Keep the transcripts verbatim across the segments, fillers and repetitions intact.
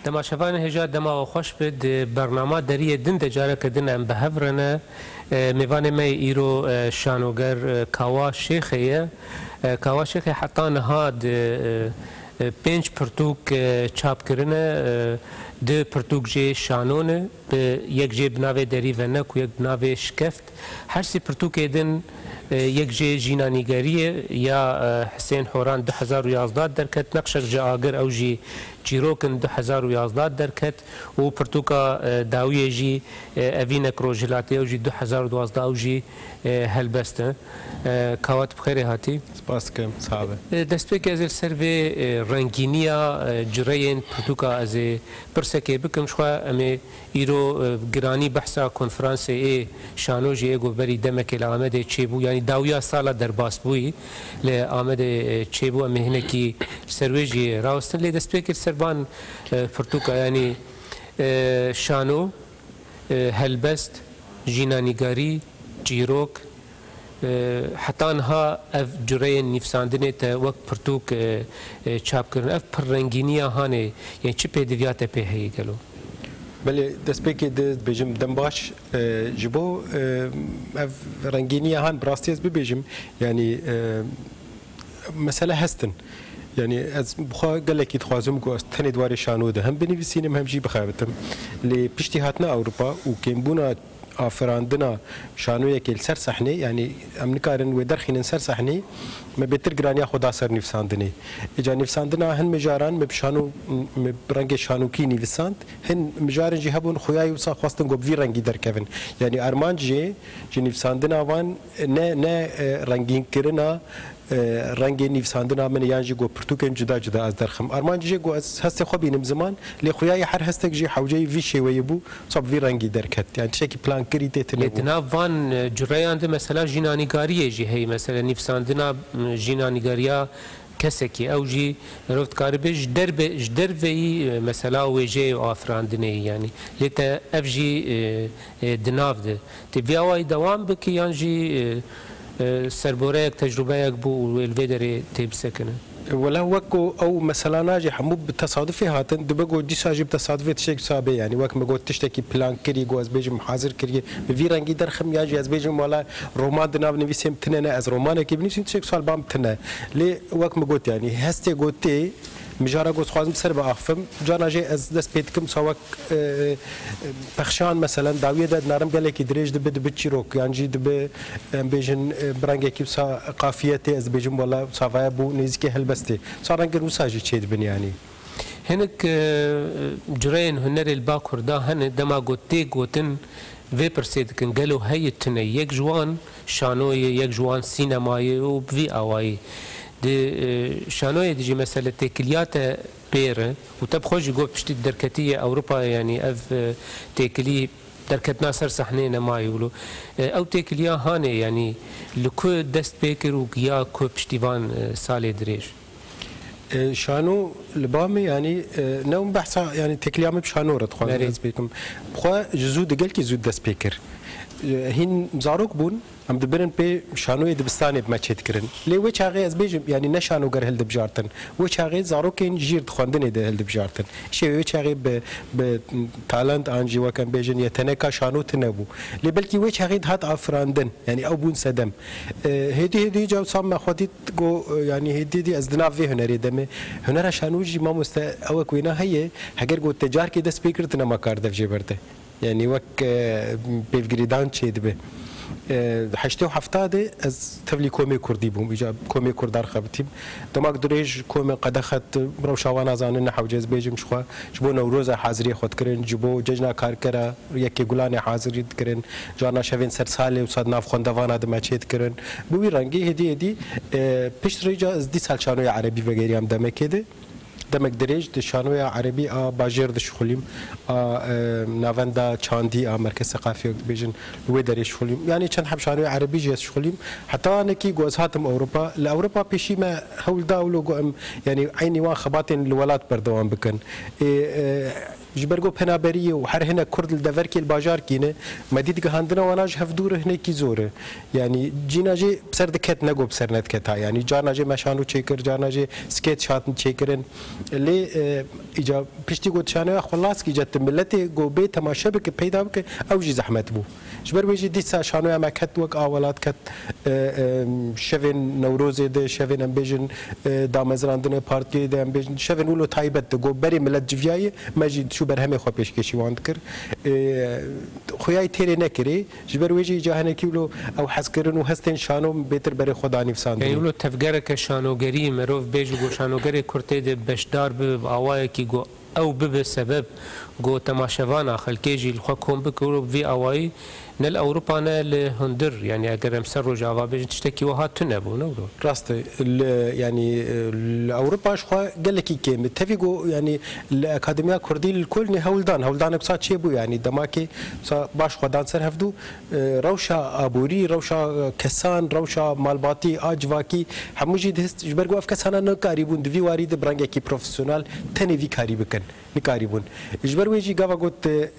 Temaşevanên hêja, dema we xweş be. Di bernama deriyê din de careke din em bi hev re ne. E, mêvanê me yê îro, e, şanoger, e, Kawa Şêxê ye. E, Kawa Şêxê heta niha di, e, e, pênc pirtûk, e, çap kirine, e, du pirtûk jê şano ne, bi yek jê bi navê Derî Venek û yek bi navê Şikeft. Her sî pirtûkê din, e, yek jê jîna nîgeriyê ya, e, Hisên Horan du hezar û yazdeh derket, Neqşek ji Agir ew jî çîrok in du hezar û yazdeh derket û pirtûka, e, dawiyê jî, e, Evînek Rojhilatê ew jî du hezar û duwazdeh ew jî, e, helbest e. E, Kawa, tu bi xêrê hatî. Spas dikim, sax be. E, destpêkê ez ê li ser vê, e, rengîniya, e, cureyên pirtûka ez ê pirsekê bikim. Ji xwe em ê Îro, e, giranî behsa konferansê ê şano jî yê ku berî demekê li Amedê çêbû, yanî dawiya sala derbasbûyî li Amedê, e, çêbû, em ê hinekî ser wê jî rawestin. Lê destpêkê li ser van, e, pirtûka, yanî, e, şano, e, helbest, jînanîgarî, çîrok, E, heta niha ev cureyên nivîsandinê te wek pirtûk, e, e, çap kirin. Ev pirrengîniya hanê, yên çi pêdiviya te pê heye gelo? Belê, destpêkê di dibêjim dem baş, e, ji bo, e, ev rengîniya han bi rastî ez bibêjim, yanî, e, mesele hestin. Yanî ez bi xwe gelekî dixwazim ku ez tenê di warê şano de hem binivîsînim hem jî bixebitim. Lê piştî hatina Ewropa û kêmbûna afirandina şanoyekê li ser sehnê, yanî em nikarin wê derxînin ser sehnê, me bêtir giraniya xwe da ser nivîsandinê. Îca nivîsandina hin mijaran me bi şano, me bi rengê şanokî nivîsand, hin mijarin jî hebûn xuyayî wisa xwestin ku bi vî rengî derkevin. Yanî armanc jê ji nivîsandina van ne, ne, e, rengînkirina, e, rengê nivîsandina min e yan jî ku pirtûkên cuda cuda ez derxim. Armanc jê ku ez hestê xwe bînim ziman, lê xuyayê her hestek jî hewceyî vî şêweyê bû, wisa bi vî rengî derket. Yani tiştekî plankirî tê tune Lê bû. Di nav van, e, cureyan de mesela jînanîgariyê jî heye. Mesela nivîsandina, m, jînanîgariya kesekî, ew jî mirov dikare bê ji derbe-, ji derveyî, e, mesela wêjeyê û afirandinê yî, yanî. Lê te ev jî, e, e, di nav de. Tê vî awayî dewam bikî yan jî, e, e, serboreyek, tecrubeyek bû û wê li vê derê tê bisekine? Wela wek ku ew mesela nacê hemû bi tesadufê hatin, dibe ku dîsa jî bi tesadufê tiştek wisa bê. Yanî wek me got, tiştekî plan kirî, ku ez bêjim hazir kiriye, bi vî rengî derxim, yan jî ez bêjim wela roman di nav nivîsê min tune ne, ez romanekê binivîsim, tiştek wisa li ba min tune. Lê wek me got, yanî hestê ku tê, mijara ku ez dixwazim ser biaxifim, carna jê ez dest pê dikim, wisa wek, e, e, pexşan meselen, dawiyê de dinarim gelekî dirêj dibe, dibe çîrok, yan jî dibe, em bêjin, e, bi rengekî wisa qafiyetê, ez dibêjim wela wisa vaye bû nêzîkê helbestê. Wisa rengên wisa jî çêdibin yanî. Hinek, e, cureyên hunerê li Bakur de hene, dema ku tê gotin, vê pirsê dikin, gelo heye tune? Yek ji wan şano ye, yek ji wan sînema ye û bi vî awayî. Di, e, şanoyê de jî mesele têkiliya te pêr e û te bi xwe jî got piştî derketî yê Ewropayê, yanî ev, e, têkilî derketina ser sehneyê nemayê wilo. E, ew têkiliya hanê, yanî li ku dest pê kir û giya ku piştî van, e, salê dirêj? E, şano li ba min, yanî, e, ne hûn behsa, yanî têkiliya min bi şano re dixwazim Berê. ez bêkim. Bi xwe ji zû de gelkî zû dest pê kir. E, hîn zarok bûn, em dibirin pê şanoyê dibistanê bi me çêdikirin. Lê wê çaxê ez bêjim, yanî ne şanoger hildibijartin. Wê çaxê zarokên jîr di xwendinê de hildibijartin. Şê wê çaxê bi, bi talent an jî wek em bêjin yeteneka şano tune bû. Lê belkî wê çaxê dihat afirandin. Yanî ew bûn sedem. E, hêdî hêdî ca wisa me xwe dît ku, e, yanî hêdî hêdî ez di nav vê hunerê de me. Hunera şano jî mamoste ew wek wêna heye. Heger ku te carkê dest pê kir, tu nema kar dev jê berde. Yanî wek, e, pêvgirîdan çêdibe. E, heştê û hefta de ez tevlî komê kurdî bûm. Îca komê kurdan xebitîm. Demak dirêj komên qedexet rewşa wan nazanin, ne hewce ez bêjim ji xwe. Ji bo Newroza haziriyê xwe dikirin, ji bo cejna karkera, yekê gulanê hazirî dikirin. Carna şevên ser salê wisa di nav xwendevana de me çê dikirin. Bi wî rengî hêdî hêdî, e, pişt rêca ez dîsa li şanoya erebî vegeriyam demekê de. Demek dirêj di şanoya erebî a bajêr dişixulîm, a, e, navenda çandî a merkez seqafî wek dibêjin, li wê derê şixulîm. Yanî çend heb şanoya erebî jî ez şixulîm. Heta anekî ku ez hatim Ewropa, li Ewropa pêşî me hewl da wilo ku em, yanî eynî wan xebatên li welat berdewam bikin. Ê, e, Ji ber ku penaberiyê û her hinek Kurd li deverkê li bajarkî ne, me dît gihandina wana ji hevdû re hinekî zor e. Yanî cîna jê bi ser diket, ne ku bi ser nediket ha. Yanî carna jê me şano çêkir, carna jê skeç hatin çêkirin. Lê, e, îca piştî ku şanoya xwe laskî îca tu miletê ku bê temaşe bike, peyda bike, ew jî zehmet bû. Ji ber wê jî dîsa şanoya me ket wek a welat ket, e, e, şevên Newrozê de, şevên em bêjin, e, damezrandinê partiyê de, em bêjin şevên wilo taybet de, ku berê milet civiyayê, me jî çû berhemê xwe pêşkêşî wan dikir. E, Xuyayî têrê nekirê, ji ber wê jî îca hinekî wilo ew hezkirin û hestên şano bêtir berê xwe danî visandinê. Ey wilo tevgereke şanogerî, merov bêje ku şanogerê Kurd tê de beşdar bibe bi awayekî ku ew bibe sebeb ku temaşevana xelkê jî li xwe kom bike û bi vî awayî ne li Ewropa ne li hundir, yanî eger em ser Rojava bêjin, tiştekî wiha tune bû, ne wilo? Rast e, li, yanî, li Ewropa ji xwe gelekî kêm e. Tevî ku, yanî, li Akademiya Kurdî li Kolnê hewldan, hewldanek wisa çêbû, yanî demakê wisa baş xwe dan ser hevdû, e, rewşa aborî, rewşa, e, kesan, rewşa malbatî, a civakî, hemû jî dihist, ji ber ku ev kesana nikarîbûn di vî warî de bi rengekî profesyonel tenê vî karî bikin. Nikarîbûn. Ji ber wê jî gava got, e,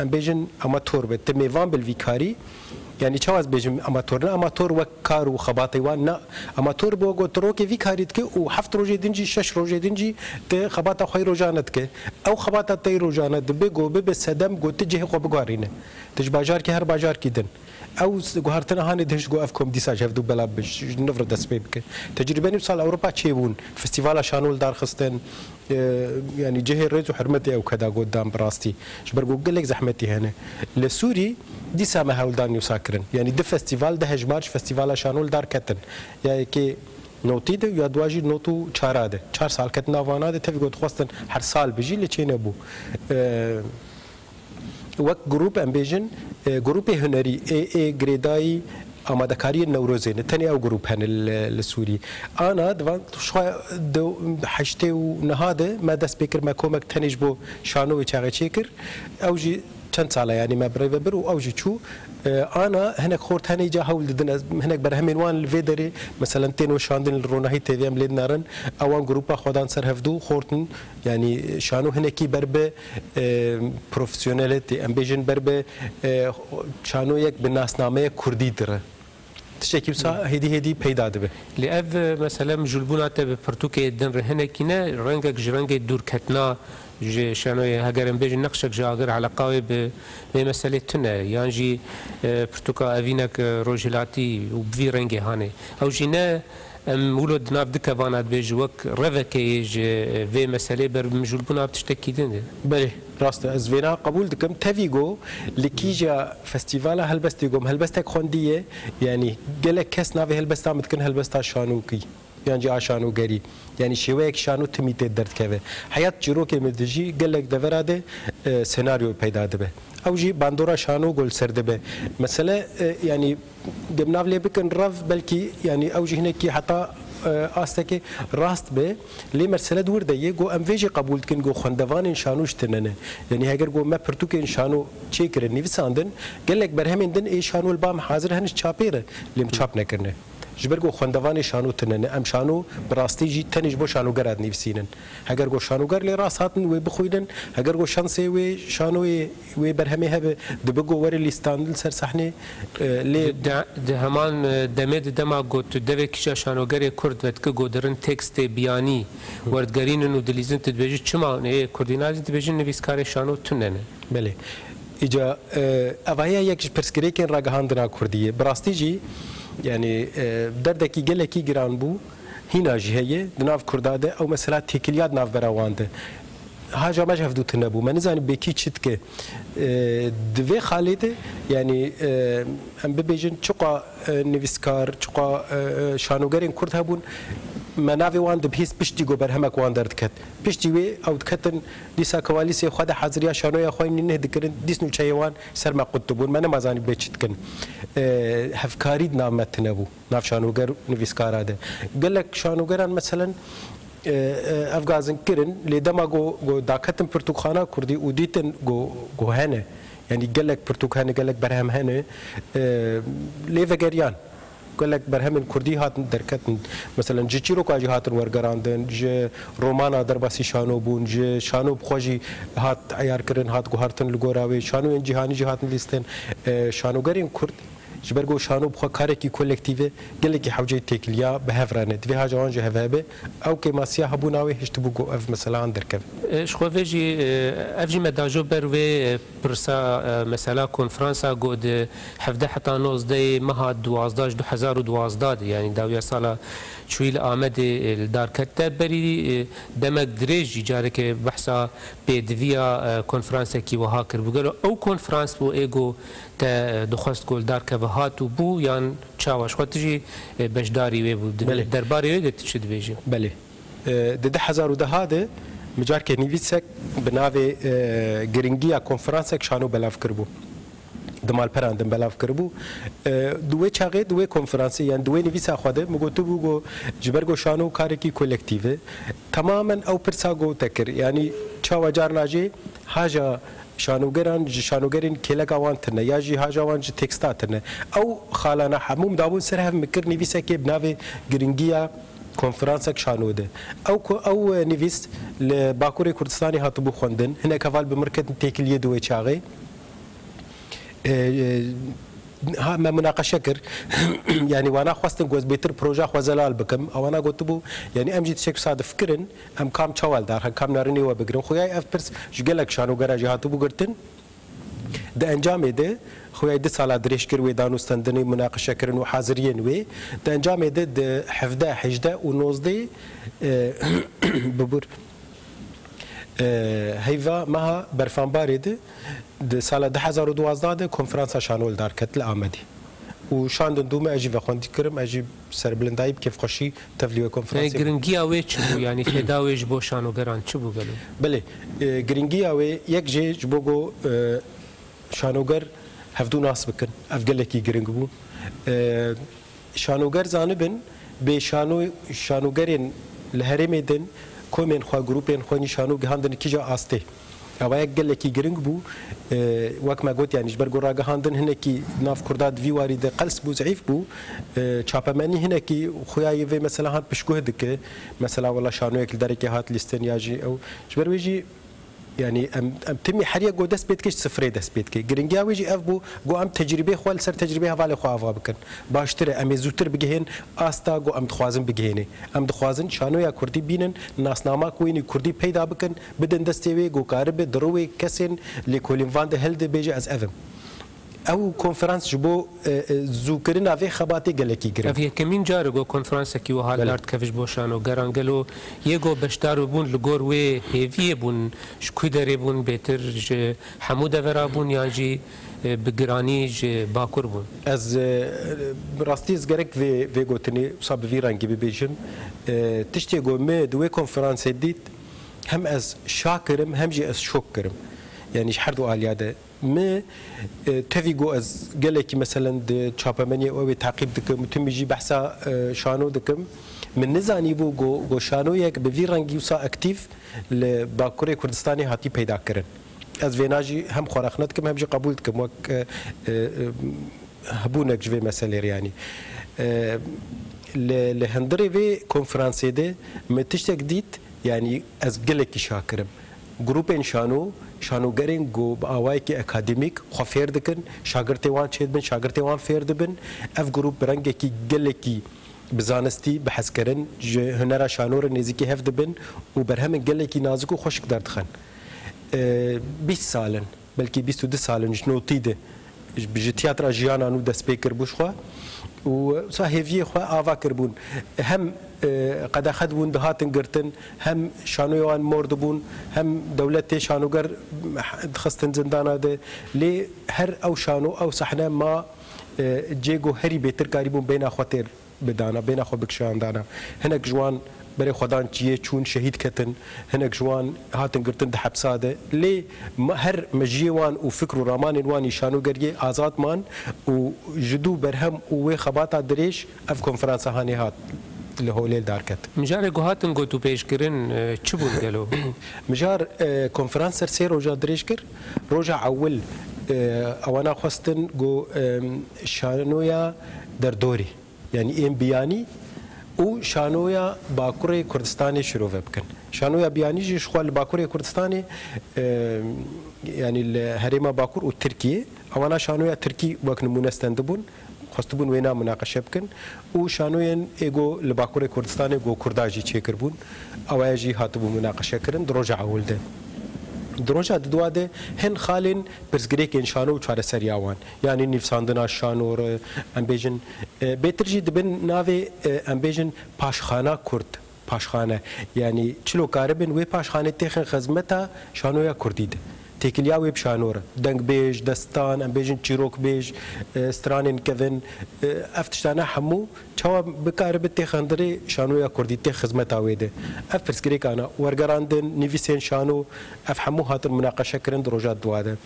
em bêjin amator be, tu mêvan be li vî karî. Yanî çawa ez bêjim amator ne? Amator wek kar û xebatê wan ne. Amator bo got tu rokê vî karî dike û heft rojê din jî, şeş rojê din jî tu xebata xwe yê roja nedike. Ew xebata te yê roja ne dibe ku bibe sedem ku tu cihê xwe biguherîne. Tu ji bajarkî her bajarkî din. Ew s-, guhertina hanê dihişt ku ev kom dîsa ji hevdû bela bi, ji nû re dest pê bike. Tecrûbenî sal Ewropa çêbûn. Festîvala şano li dar xistin. E, yanî cihê rêz û hurmetê ew keda got dan bi rastî. Ji ber ku gelek zehmetî hene. Li Sûrî dîsa me hewldan wisa kirin. Yanî du festîval, du hejmar ji festîvala şano li dar ketin. Ya yekê notî de, ya dua jî not û çara de. Çar sal ketin nav wana de, tevî got dixwestin her sal bijî, lê çê nebû. E, Wek grûp em bêjin, e, grûpê hunerî ê, ê girêdayî amadekariyên Newrozê ne. Tenê ew grûp hene li, li Sûrî. Ana di van, xwe di heştê û niha de me dest pê kir, me komek tenê ji bo şano wê çaxê çêkir. Ew jî çend sala, yanî me bi rê ve bir û ew jî çû. E, ana hinek xort hene îca hewl didin. Ez, hinek berhemên wan li vê derê, meselen, tên weşandin li Ronahî T V em lê dinarin. Ewan grûpa xwe dan ser hevdû, xortin. Yanî şano hinekî ber bi, e, profesyonelîtê, em bêjin ber bi, e, şanoyek bi nasnameyek kurdî dire. Tiştekî wisa hêdî hêdî peyda dibe. Lê ev, e, mesele mijûlbûna te bi pirtûkê din re hinekî ne, rengek ji rengê dûrketina ji şanoyê, heger em bêjin neqşek ji agir eleqa wê bi vê meselê tune, yan jî, e, pirtûka evînek, e, rojhilatî û bi vî rengê hanê. Ew jî ne Em wilo di nav du kevana dibêjin, wek revekê yê ji vê meselê ber bi mijûlbûna bi tiştekî din de. Belê, rast e. Ez vêna qebûl dikim. Tevî go li kîja festîvala helbestê gom helbestek xwendiye, yanî gelek kes navê helbesta min dikin helbesta şanokî, yan jî a şanogerî. Yanî şêweyek şano timî tê derdikeve. Heyat çîrokê min dijî gelek devera de, e, senaryo peyda dibe. Ew jî bandora şano go li ser dibe. Mesele, e, yanî, dem nav lê bikin rev, belkî, yanî, ew jî hinekî heta, e, astekê rast be. Lê mesele di wir de ye, go em vê jî qebûl dikin, go xwendevanên şano ji tune ne. Yanî, heger go me pirtûkên şano çêkirin, nivîsandin, gelek berhemên din ê şano li ba me hazir hene ji çapê re, lê em çap nekirine. Ji ber ku xwendevanê şano tune ne, em şano bi rastî jî tenê ji bo şanogera dinivîsînin. Heger ku şanoger lê rast hatin wê bixwînin, heger ku şansê wê şanoyê, wê berhemê hebe, dibe ku were lîstandin ser sehnê, e, lê Di, di, di heman, e, demê de dema ku tu devê kîja şanogerê Kurd vedike ku dirin tekstê biyanî werdigerînin û dilîzin, tu dibêjî çima ê Kurdî nazî, dibêjin nivîskarê şano tune ne. Belê. Îca, e, evahiya yek ji pirsgirêkên ragihandina kurdî ye. Bi rastî jî, yanî, e, derdekî gelekî giran bû, hîna jî heye, di nav kurda de ew mesela têkiliya di navbera wan de. Haja me ji hevdû tune bû. Me nizanî bê kî çi dike. E, di vê xalê de, yanî, e, em bibêjin çiqa, e, nivîskar, çiqa, e, e, şanogerên kurd hebûn, me navê wan dibihîst piştî ku berhemek wan derdiket. Piştî wê ew diketin dîsa kewalîsê xwe de haziriya şanoya xwe nîh dikirin, dîs nûçeyê wan ser me qut dibûn. Me nema zanî bê çi dikin. E, hevkarî di nav me tune bû, nav şanoger û nivîskara de. Gelek şanogeran meselen, e, e, ev gazin kirin, lê dema go, go daketin pirtûkxana kurdî û dîtin go, go hene, yanî gelek pirtûk hene, gelek berhem hene, e, lê vegeriyan. Gelek berhemên kurdî hatin derketin. Meselen ji çîroka jî hatin wergerandin, ji romana derbasî şano bûn, ji şano bi xwe jî hat eyarkirin, hat guhartin li gora wê. Şanoyên cîhanî jî hatin lîstin. E, şanogerên kurd ji ber ku şano bi xwe karekî kolektîv e, gelekî hewceyî têkiliya bi hev re ne. Divê haja wan ji hev hebe. Ew kêmasiya hebûna wê hiştibû ku ev meselehan derkeve. E, ji xwe vê jî, e, ev jî me dajo ber wê, e, pirsa, e, mesela konferansa ku di hevdeh heta nozdehê meha duwazdeh ji du hezar û duwazdeh de, yanî dawiya sala çûyî li Amedê, e, li dar ket. Te berî, e, demek dirêj jî careke behsa pêdiviya, e, konferansekî wiha kiribû. Gelo ew konferans bû ê ku te, e, dixwest ku li dar keve hat û bû, yan çawa? Ji xwe tu jî, e, beşdarî wê bû. Di Belê. derbarê wê de tu çi dibêjî? Belê. E, di du hezar û deh de mijarkê nivîsek bi navê, e, Giringiya Konferansek şano belav kiribû. Di malperan din belav kiribû. E, di wê çaxê, di wê konferansê, yan di wê nivîsa xwe de min gotibû ku ji ber ku şano karekî kolektîv e, temamen ew pirsa ku te kir. Yanî çawa carna jê haja şanogeran ji şanogerên kêleka wan tune, ya jî haja wan ji teksta tune. Ew xalana hemû min dabûn ser hev, min kir nivîsekê bi navê Giringiya Konferansek şano de. Ew ku, ew, e, nivîs li Bakurê Kurdistanê hatibû xwendin. Hinek heval bi mir ketin têkiliyê di wê çaxê. E, e, ha, me munaqeşe kir. Yanî wana xwestin ku ez bêtir proja xwe zelal bikim. Ewana gotibû, yanî em jî tiştek wisa difikirin, em kam çawa li dar xin, kam narinê we bigirin. Xuya ev pirs ji gelek şanogera jî hatibû girtin. Di encamê de xweyayî du sala dirêj kir wê danûstendinê, munaqeşekirin û haziriyên wê. Di encamê de di hevdeh, hejdeh û nozdeh, e, bibûr, e, heyva meha berfanbarê de, di sala du hezar û duwazdeh de konferansa şano li dar ket li Amedê. Û şandin dû me, ez jî vexwendî kirim, ez jî serbilindayî bi kêfxweşî tevlî wê konferansê bûm. Giringiya wê çi bû? Yanî fêda wê ji bo şanogeran çi bû gelo? Belê, e, giringiya wê yek jê ji bo ku, e, şanoger hevdû nas bikin. Ev gelekî giring bû. E, şanoger zanibin, bê şano-, şanogerên li herêmê din, komên xwe, grûpên xwe nîşano gihandin kîja astê. Ewa yek gelekî giring bû. E, wek me got, yanî ji ber ku ragihandin hinekî nav Kurda di vî warî de qels bû, zeîf bû. E, çapemenî hinekî xuya yê vê mesela han piştguh dike. Mesela wela şanoyek li derekê hat lîstin ya jî ew. Ji ber wê jî, yanî em, em timî her yek ku dest pê dike, ji sifrê dest pê dike. Giringiya wê jî ev bû, ku em tecrîbê xwe li ser tecrîbê hevalê xwe ava bikin. Baştir e, em ê zûtir bigihên asta ku em dixwazin bigihênê. Em dixwazin şanoya kurdî bînin, nasnama ku wênî kurdî peyda bikin, bidin destê wê, ku karibe di rûyê kesên lêkolîn van de hilde bêje, ez ev im. Ew konferans ji bo, e, e, zûkirina vê xebatê gelekî giring. Ev yekemîn car e ku konferansekî wiha li Belê. dar dikeve ji bo şanogeran. Gelo yê ku beşdar bûn li gor wê hêviyê bûn, ji ku derê bûn, bêtir ji hemû devera bûn yan jî, e, bi giranî ji Bakur bûn? Ez, e, bi rastî ez gerek vê, vê gotinê wisa bi vî rengî bibêjim. E, tiştê ku me di wê konferansê dît, hem ez şa kirim, hem jî ez şok kirim. Yanî ji her du aliya de. Me, e, tevî ku ez gelekî, meselen, di çapemeniyê ew ê teqîb dikim û timî jî behsa, e, şano dikim. Min nizanîbû ku, ku şanoyek bi vî rengî wisa aktîf li Bakurê Kurdistanê hatî peyda kirin. Ez vêna jî hem xwe rexne dikim, hem jî qebûl dikim wek, e, e, e, hebûnek ji vê meselê re, yanî. E, li, li hundirê vê konferansê de me tiştek dît, yanî ez gelekî şa kirim. Grûpên şano, şanogerên ku bi awayekî akademîk xwe fêr dikin, şagirtê wan çêdibin, şagirtê wan fêr dibin. Ev grûp bi rengekî gelekî bi zanistî, bi hezkirin ji hunera şano re nêzîkî hev dibin û berhemên gelekî nazik û xweşik derdixin. E, bîst sal in, belkî bîst û du sal in, ji notî de ji, ji tiyatra jiyana nû dest pê kiribû ji xwe û wisa hêviyê xwe ava kiribûn. Hem, e, qedexe dibûn, dihatin girtin, hem şanoyê wan mor dibûn, hem dewletê şanoger dixistin zindana de. Lê her ew şano, ew sehne ma, e, cê ku herî bêtir karîbûn bêhna xwe têr bidana, bêhna xwe bikişandana. Hinek ji wan berê xwe dan çiyê, çûn, şehîd ketin, hinek ji wan hatin girtin di hepsa de. Lê me-, her mejiyê wan û fikr û ramanên wan î şanogeriyê azad man û ji dû berhem û wê xebata dirêj ev konferansa hanê hat li holê li dar ket. Mijarê ku hatin gotûbêjkirin, e, çi bûn gelo? Mijar, e, konferans ser sê roja dirêj kir. Roja ewil, e, ewana xwestin ku, e, şanoya derdorî, Yanî ên biyanî û şanoya Bakurê Kurdistanê şirove bikin. Şanoya biyanî jî ji xwe li Bakurê Kurdistanê, e, yanî li herêma Bakur û Tirkiyê, ewana şanoya Tirkî wek nimûne stendibûn, xwestibûn wêna munaqeşe bikin û şanoyên ê go li Bakurê Kurdistanê go Kurda jî çêkiribûn, ewaya jî hatibû munaqeşe kirin di roja ewil de. Di roja diduwa de hin xalên pirsgirêkên şano û çareseriya wan, yanî nivîsandina şano re, em bêjin, e, bêtir jî dibin navê, e, em bêjin paşxana Kurd, paşxane. Yanî çilo karibin wê paşxanê têxin xizmeta şanoya Kurdî de. Têkiliya wê bi şano re. Dengbêj, destan, em bêjin çîrokbêj, e, stranên kevin, e, ev tiştane hemû çawa bikaribe têxin dirê şanoya Kurdî, tê xizmeta wê de. Ev pirsgirêkana wergerandin, nivîsên şano, ev hemû hatin munaqeşe kirin di roja duwa de.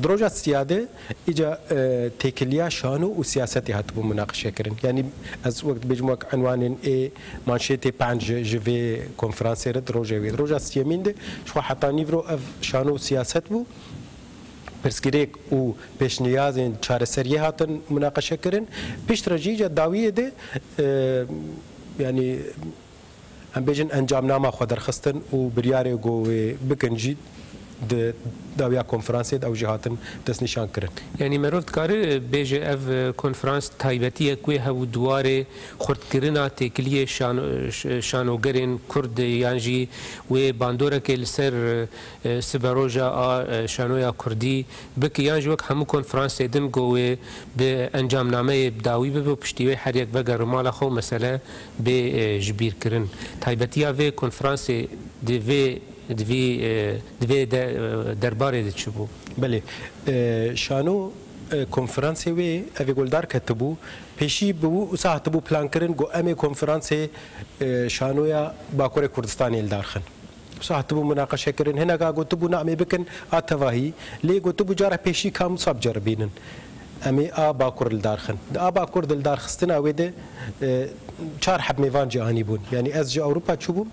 Di roja siya de, îca, e, têkiliya şano û siyasetê hatibû munaqeşe kirin. Yanî ez wek dibêjim wek enwanên ê manşetê penc ji, ji vê konferansê re di rojê wê. Di roja siyemîn de ji xwe heta nîvro ev şano û siyaset bû. Pirsgirêk û pêşniyazên çareseriyê hatin munaqeşe kirin. Piştre jî îca dawiyê de, e, yanî em bêjin encamnama xwe derxistin û biryarê ku wê bikin jî di dawiya konferansê de ew jî hatin destnîşan kirin. Yanî merov dikare bêje ev konferans taybetiyek wê hebû di warê xurtkirina têkiliyê şano-, ş-, şanogerên Kurd yan jî wê bandoreke li ser, e, siberoja a, e, şanoya Kurdî bike, yan jî wek hemû konferansê din ku wê bi encamnameyê bi dawî bibe û piştî wê her yek vegere mala xwe û mesele bê, e, ji bîr kirin. Taybetiya vê konferansê di vê, di vê, e, di vê de, e, derbarê de çi bû? Belê. E, şano, e, konferansê wê ev ê goldar ketibû. Pêşî bi wisa hatibû plan kirin ku em ê konferansê, e, şanoya Bakurê Kurdistanê li dar xin. Wisa hatibû munaqeşe kirin. Hineka gotibû, na, em ê bikin a tevahî. Lê gotibû, cara pêşî ka em wisa biceribînin. Em ê a Bakur li dar xin. Di a Bakur di li dar xistina wê de, e, çar heb mêvan jî anîbûn. Yanî ez ji Ewropa çûbûm.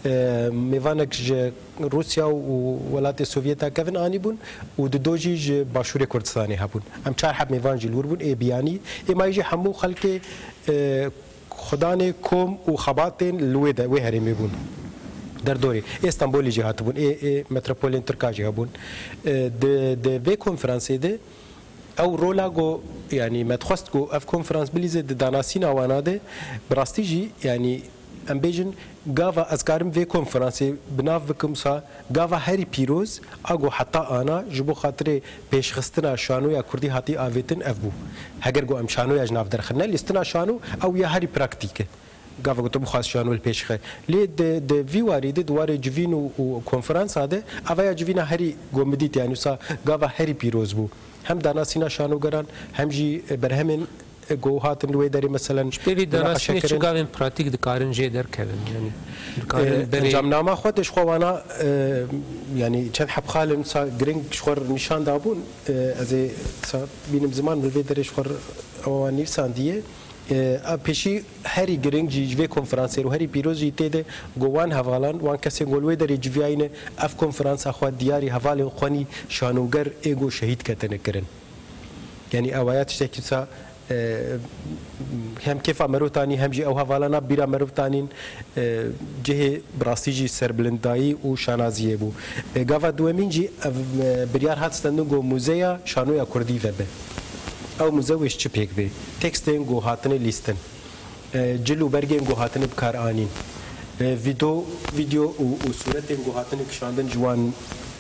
E, mêvanek ji Rûsya û welatê Sovyeta kevin anîbûn û di do jî ji Başûrê Kurdistanê hebûn. Em çar heb mêvan jî li wir bûn. Ê biyanî, ê mayî jî hemû xelkê, e, xudanê kom û xebatên li wê de, wê herêmê bûn. Derdorê. Ê Stenbolê jî hatibûn, ê, ê metropolên Tirka jî hebûn. E, di, di vê konferansê de ew rola ku, yanî me dixwest ku ev konferans bilîze di danasîna wana de, bi rastî jî, yanî em bêjin, gava ez karim vê konferansê bi nav bikim sa, gava herî pîroz, a ku heta ana ji bo xatirê pêşxistina şanoya Kurdî hatî avêtin ev bû. Heger ku em şanoya ji nav derxin, ne lîstina şano, ew ya herî praktîk e. Gava ku tu bixwaz şano li pêş xe. Lê di, di vî warî de, di warê civîn û, û konferansa de, ava ya civîna herî ku min dît, yanî wisa gava herî pîroz bû. Hem danasîna şanogeran, hem jî berhemên ku hatin li wê derê, meselen, Ji pê vî munaqeşe danasînê çi kirin. Gavên pratîk dikarin jê derkevin? Yanî dikarin E, berê encamnama xwe de ji xwe wana, e, yanî çend heb xalên wisa giring ji xwe re nîşan dabûn. E, ez ê wisa bînim ziman min li vê derê ji xwe re ewa nivîsandiye. E, a pêşî herî giring jî ji vê konferansê re û herî pîroz jî tê de ku wan hevalan, wan kesên ku li wê derê civiyayî ne, ev konferansa xwe diyarî hevalên xwenî şanoger ê ku şehîd ketine kirin. Yanî ewaya tiştekî wisa, e, hem kêfa merov tanî, hem jî ew hevalana bîra merov tanîn, e, cihê bi rastî jî serbilindayî û şanaziyê bû. E, gava duwemîn jî ev, e, biryar hat stendin ku muzeya şanoya Kurdî vebe. Ew muze wê ji çi pêk bê? Tekstên ku hatine lîstin. E, cil û bergên ku hatine bi kar anîn. E, vîdo-, vîdeo û, û sûretên ku hatine kişandin ji wan,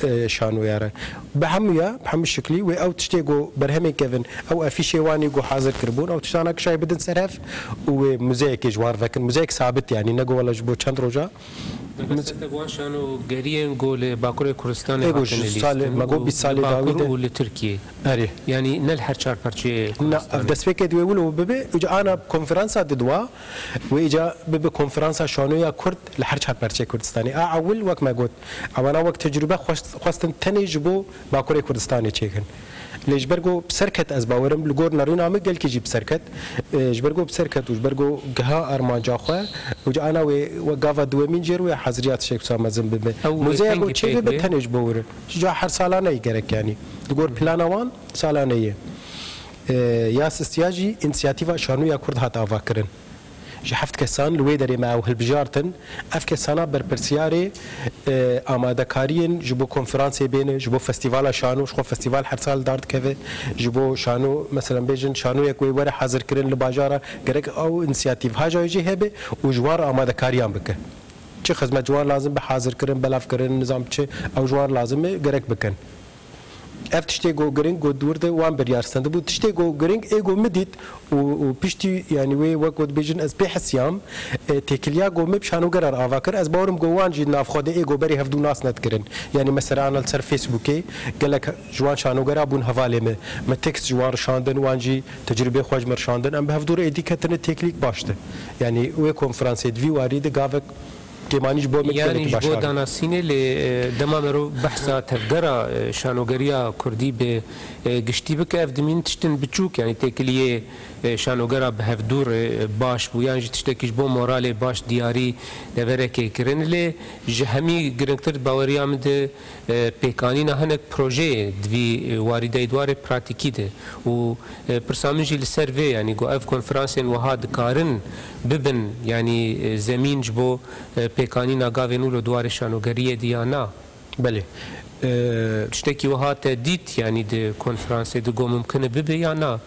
e, şanoya re. Bi hemûya, bi hemû şiklî wê ew tiştê ku berhemên kevin, ew efîşê wanî ku hazir kiribûn, ew tiştana kişayê bidin ser hev û wê muzeyekê ji wan re vekin. Muzeyek sabit, yanî ne ku wela ji bo çend roja. Mete wan şanogeriyên ku li Bakurê Kurdistanê Ê ku hatine ji salê, lîstin me got û bîst salê li dawî Bakur de. Û li Tirkiyê. Erê. Yanî ne li her çar parçeyê Na, Kurdistanê. Ev destpêkê di wê wilo bibe, û ana konferansa diduwa, wê îca bibe konferansa şanoya Kurd li her çar parçeyê Kurdistanê. A ewil, wek me got, ewana wek tecrûbe xwest-, xwestin tenê ji bo Bakurê Kurdistanê çêkin. Lê ji ber ku bi ser ket, ez bawerim, li gor nerîna min gelkî jî bi ser ket. E, ji ber ku bi ser ket û ji ber ku giha armanca xwe, û ana wê wek gava duwemîn jê re wê haziriya tişek wisa mezin bibe. Ew Muzeya wê ku kengî çê pêk bibe bê? Tenê ji bo wir e. Ji ca her salane yê gerek, yanî. Li gor plana wan salane ye. E, ya sistiya jî însiyatîfa Şanoya Kurd hat avakirin. Ji heft kesan li wê derê me ew hilbijartin. Ev kesana berpirsiyarê, e, amadekariyên ji bo konferansê bêne, ji bo festîvala şano, ji xwe festîval her sal dar dikeve, ji bo şano, meselan bêjin, şanoyek wê were hazirkirin li bajara, gerek ew însiyatîf haja wê jî hebe û ji wan re amadekariyan bike. Çi xizmet ji wan lazim be hazirkirin, belavkirin, nizam çi, ew ji wan lazim e, gerek bikin. Ev tiştê ku giring ku dûr de wan biryar stendibû. Tiştê ku giring ê ku min dît û, û piştî, yanî wê wek ku dibêjin ez pê hesiyam, e, têkiliya ku min bi şanogeran ava kir, ez bawerim ku wan jî navxwe de ê ku berê hevdû nas nedikirin. Yanî mesela ana li ser Facebookê gelek ji wan şanogera bûn hevalê min. Me tekst ji wan rişandin, wan jî tecrûbê xwe ji min rişandin. Em bi hevdû re êdî ketine têkilîk baş de. Yanî wê konferansê di vî warî de gavek kêmanî ji bo me Yanî kêlekî ji bo başar. danasînê lê, e, dema mero behsa tevgera, e, şanogeriya kurdî bi, e, giştî bike, ev dimîn tiştin biçûk, yanî têkiliyê, e, şanogera bi hevdû re, e, baş bû, yan jî tiştekî ji bo moralê baş diyarî deverekê kirin. Lê ji hemî giringtir baweriya min de, e, pêkanîna hinek projeyê di vî, e, warî de, di warê pratîkî de û, e, pirsa min jî li ser vê, yanî ku ev konferansên wiha dikarin bibin, yanî, e, zemîn ji bo, e, pêkanîna gavên wilo di warê şanogeriyê de ya na? Belê. E, Tiştekî wiha te dît, yanî di konferansê de ku mimkin e bibe ya na?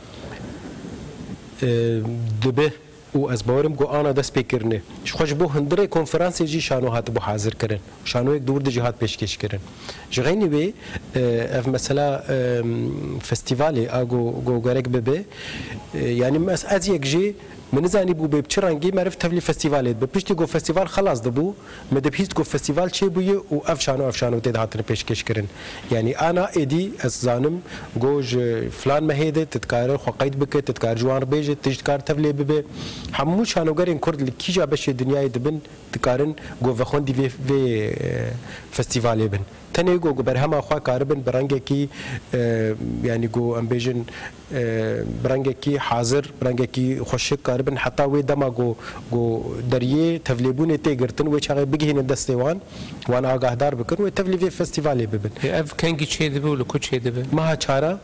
E, dibe. Û ez bawerim ku ana dest pê kirine. Ji xwe ji bo hundirê konferansê jî şano hatibû hazir kirin. Şanoyek dûr de jî hat pêşkêş kirin. Ji xeynî wê, e, ev mesela, e, festîvalê a ku, ku gerek bibe, e, yanî mes-, ez yek jî min nizanîbû bê bi çi rengî meriv tevlî festîvalê dibe. Piştî ku festîval xelas dibû, Me dibihîst ku festîval çêbûye û ev şano, ev şano tê de hatine pêşkêş kirin. Yanî ana êdî ez zanim ku ji filan mehê de tu dikare xwe qeyd bike, tu dikare ji wan re bêje, tu jî dikare tevlê bibe. Hemû şanogerên kurd li kîja beşê dinyayê dibin, dikarin ku vexwendî vê, vê, e, festîvalê bin. Tenê ku, ku berhema xwe karibin bi rengekî, e, yanî ku em bêjin, e, bi rengekî hazir, bi rengekî xweşik karibin heta wê dema ku, ku deriyê tevlêbûnê tê girtin, wê çaxê bigihînin destê wan, wan agahdar bikin, wê tevlî vê festîvalê bibin. Ê, ev kengî çêdibe û li ku çêdibe? Meha çara,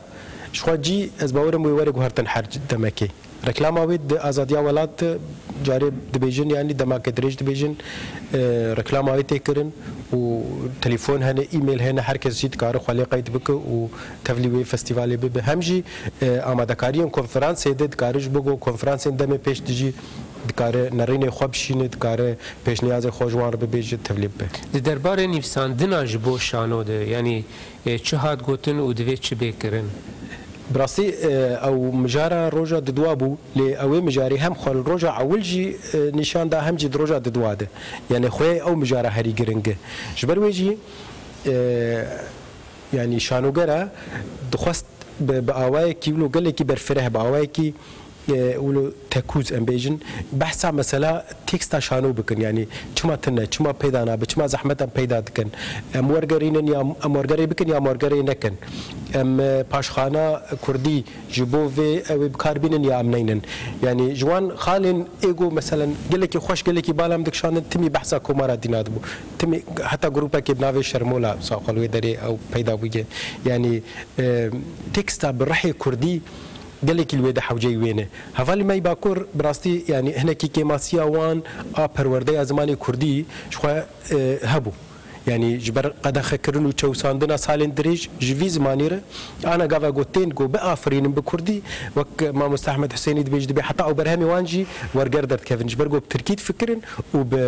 ji xwe cî ez bawerim wê were guhertin her demekê. Reklama wê di Azadiya Welat carê dibêjin, yanî demake dirêj dibêjin, e, reklama wê tê kirin û telefon hene, e-mail hene, her kes jî dikare xwe lê qeyd bike û tevlî wê festîvalê bibe. Hem jî, e, amadekariyên konferansê de dikare ji bo ku konferansên demê pêş de jî dikare nerînê xwe bişîne, dikare pêşniyazê xwe ji wan re bibêje, tevlî bibe. Di derbarê nivîsandina ji bo şano de, yanî, e, çi hat gotin û divê çi bê kirin? Bi rastî, e, ew mijara roja didwa bû, lê ew ê mijarê hem xwe li roja ewil jî, e, nîşan da, hem jî di roja didwa de. Yanî xweyê ew mijara herî giring e. Ji ber wê jî, e, yanî şanogera dixwest bi, bi awayekî wilo gelekî berfireh, bi awayekî, e, wilo tekûz em bêjin, behsa mesela teksta şano bikin, yanî çima tune, çima peyda nabe, çima zehmet em peyda dikin, em wergerînin ya em wergerê bikin ya em wergerê nekin, em, e, paşxana kurdî ji bo vê ew ê bi kar bînin ya em neynin. Yanî ji wan xalên ê ku meselen gelekî xweş, gelekî bal em dikişandin, timî behsa komara dîna dibû. Timî heta grûpekê bi navê Şermola, wisa xwe li wê derê ew peyda bûye. Yanî, e, teksta bi rihê kurdî gelekî li wê de hewceyî wê ne. Hevalî me yî Bakur, bi rastî, yanî hinekî kêmasiya wan a perwerdeya zimanê kurdî ji xwe, e, hebû. Yanî ji ber qedexekirin û çewsandina salên dirêj ji vî zimanî re, ana gava ku tên ku biafirînin bi kurdî, wek Mamoste Ehmed Husênî dibêje, dibê heta ew berhemê wan jî werger derdikevin, ji ber ku bi tirkî difikirin û bi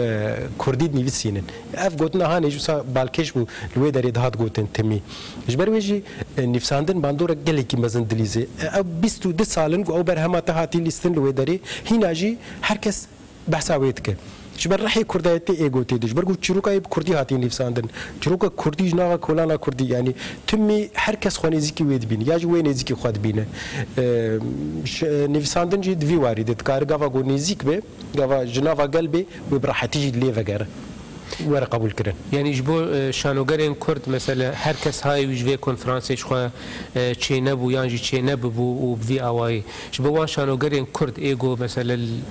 kurdî dinivîsînin. Ev gotina hanê jî wisa balkêş bû, li wê derê dihat gotin timî. Ji ber wê jî, e, nivîsandin bandorek gelekî mezin dilîzê. E, ew bîst û du sal in ku ew berhema te hatî lîstin li wê derê, hîna jî her kes behsa wê dike. Ji ber rihê kurdayetê ê gotê de, ji ber ku çîroka yê bi kurdî hatiye nivîsandin. Çîroka kurdî ji nava kolana kurdî, yanî timî her kes xwe nêzîkî wê dibîne, ya jî wê nêzîkî xwe dibîne. E, ş-, e, nivîsandin jî di vî warî de dikare gava ku nêzîk be, gava ji nava gel bê, wê bi rehetî jî lê vegere. Were qebûl kirin. Yanî ji bo, e, şanogerên kurd, mesele her kes hayê wî ji vê konferansê ji xwe, e, çênebû yan jî çênebibû û bi vî awayî. Ji bo wan şanogerên kurd ê ku, mesele, l-,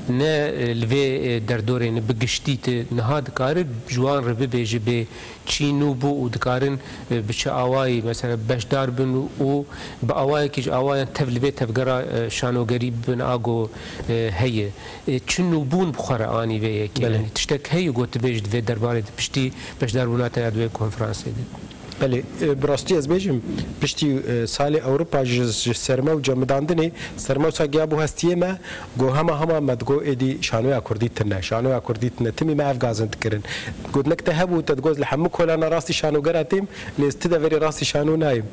ne, e, li vê, e, derdorê ne bi giştî tu niha dikare ji wan re bibêje bê çi nû bû û dikarin, e, bi çi awayî mesela beşdar bin û, û bi awayekî ji awayan tev li vê tevgera, e, şanogerî bibin a ku, e, heye. E, çi nûbûn bi xwe re anî vê yekê? Belê. Yanî tiştek heye ku tu bêjî di vê derbarê de piştî beşdarbûna te ya di wê konferansê de? Belê, e, bi rastî ez bêjim, piştî, e, salê Ewropa ji, ji serme û cemidandinê, serme wisa giya bû hestiyê me, got hema hema me digot êdî şanoya kurdî tune, şanoya kurdî tune, timî me ev gazin dikirin. Gotinek te hebû, te digot li hemû kolana rastî şanogera têm, lê ez ti deverê rastî şano nayêm.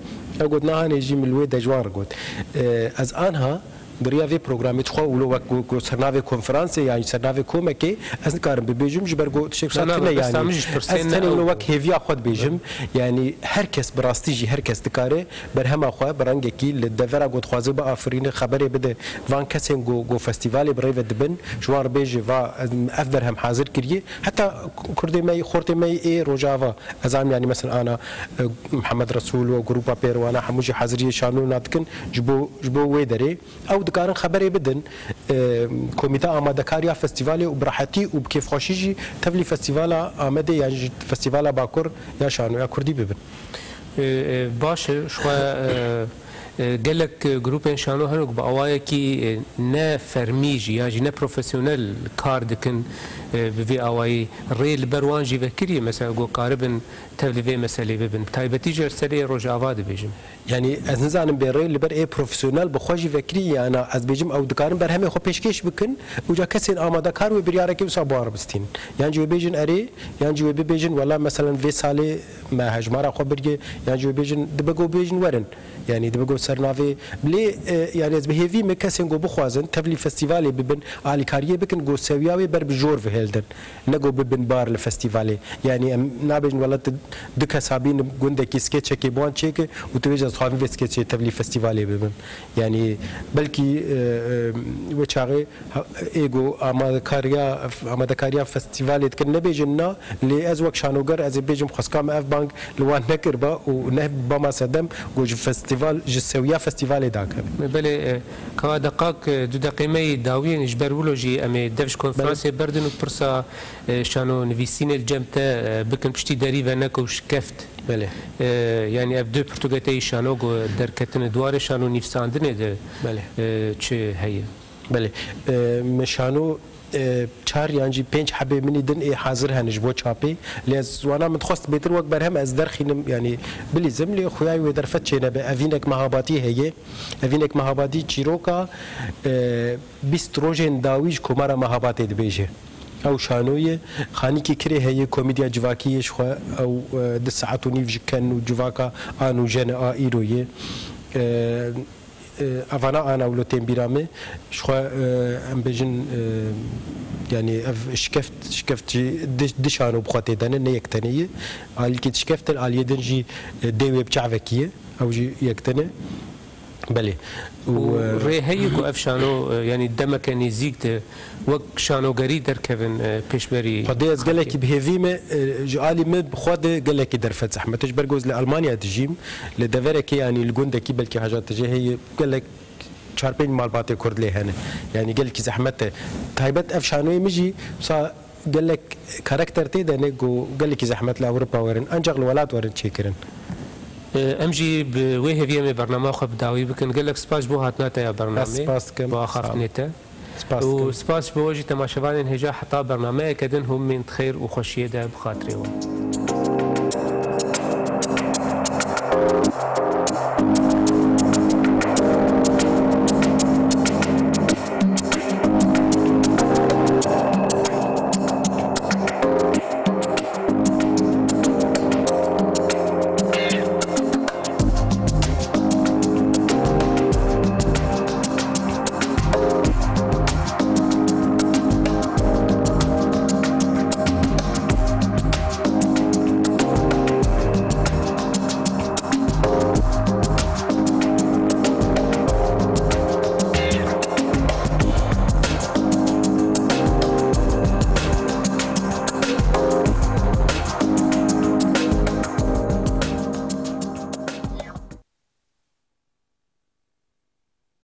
Ew got nahanê jî min li wê de ji wan re got. E, ez anha, di riya vê programê, ji xwe wilo wek ku, ku sernavê konferansê yan jî sernavê komekê, ez nikarim bibêjim, ji ber ku tiştek wisa Na, na, tune bes yanî. Min jî ji pirsên Ez ne tenê ew wilo wek hêviya xwe dibêjim. Yanî her kes, bi rastî jî her kes dikare berhema xwe bi rengekî li devera ku dixwaze biafirîne, xeberê bide van kesên ku, ku festîvalê bi rê ve dibin, ji wan re bêje, va, em, ev berhem hazir kiriye. Heta kurdê me, xortê me ê Rojava, ez am yanî mesela ana, e, Mihemed Resûl û grûpa pêrowana hemû jî haziriyê şanona dikin ji bo, ji bo wê derê. Ew dikarin xeberê bidin, e, Komîta Amadekariya Festîvalê û bi rehetî û bi kêfxweşî jî tevlî Festîvala Amedê yan jî Festîvala Bakur ya Şanoya Kurdî bibin. E, e, baş e, ji xwe, e, e, gelek, e, grûpên şano hene ku bi awayekî, e, ne fermî jî yan jî ne profesyonel kar dikin, e, bi vê awayî rê li ber wan jî vekiriye, mesela ku karibin tevlî vê meselê bibin. Bi taybetî jî ser serê Rojava dibêjim. Yanî ez nizanim bê rê li ber ê profesyonel bi xwe jî vekirî, yana ez bêjim ew dikarin berhemê xwe pêşkêş bikin û ca kesên amadekar wê biryarekê wisa bi wan re bistînin. Yan jî wê bêjin erê, yan jî wê bibêjin wela meselen vê salê me hejmara xwe biriye, yan jî wê bêjin dibe ku bêjin werin. Yanî dibe ku ser navê lê, e, yanî ez bi hêvî me kesên ku bixwazin tevlî festîvalê bibin, alîkariyê bikin ku sewiya wê ber bi jor vihêldin. Ne ku bibin bar li festîvalê. Yanî em nabêjin wela tu du kes habîn gundekî skeçekê bi wan çêke û tu bêje ez dixwazim vê skeçê tevlî festîvalê bibim. Yanî belkî, e, e, wê çaxê ha-, ê ku amadekariya, amadekariya festîvalê dikin nebêjin na, lê ez wek şanoger ez ê bêjim xwezka me ev bang li wan nekiriba û ne bama sedem ku ji festîval, ji sewiya festîvalê dakeve. Belê, e, Ka deqak, e, du deqê me yê dawiyê ne, ji ber wilo jî em ê dev ji konferansê berdin û pirsa, e, şano nivîsînê li cem te, e, bikin, piştî derî veneko şikeft. Belê. E, yanî ev du pirtûkê te yî şano ku derketine di warê şano nivîsandinê de, Belê. e, çi heye? Belê. E, me şano, e, çar yan jî pênc hebê min î din ê hazir hene ji bo çapê. Lê ez wana min dixwest bêtir wek berhem ez derxînim, yanî bilîzim, lê xuya wê derfet çênebe. Evînek mehabatî heye. Evînek mehabatî çîroka, e, bîst rojên dawî ji Komara Mehabatê dibêje. Ew şano ye, xanîkî kirê heye, komîdya civakî ye ji xwe, ew, e, du saet û nîv ji ken û civaka a nûjen a îro ye. E, e, evana ana wilo tên bîra me, ji xwe, e, em bêjin, e, yanî ev şikeft, şikeft jî di, di şano bi xwe tê de ne, ne yek tenê ye. Alîkî şikeft e, aliyê din jî, e, dê wê bi çavekî ye, ew jî yek tenê. Belê. Û, Û, e, rê heye ku ev şano, e, yanî demeke nêzîk de wek şanogerî derkevin, e, pêşberî Xwedê ez gelekî bi hêvî me, e, ji alî min bi xwe de gelekî derfet zehmet e. Ji ber ku ez li Almanya dijîm, li deverekê, yanî li gundekî belkî hejatijê heye, gelek çar pênc malbatê Kurd lê hene. Yanî gelekî zehmet e. Taybet ev şanoyê min jî wisa gelek karakter tê de ne ku gelekî zehmet li Ewropa werin, ancaq li welat werin çêkirin. E, em jî bi wê hêviyê em ê bernama xwe bi dawî bikin. Gelek spas ji bo hatina te ya bernamê. Ez spas dikim. Bo axaftinê te. Spas dikim. Û spas ji bo we jî temaşevanên hêja heta bernameyeke din hûn bên di xêr û xweşiyê de bi xatirê we.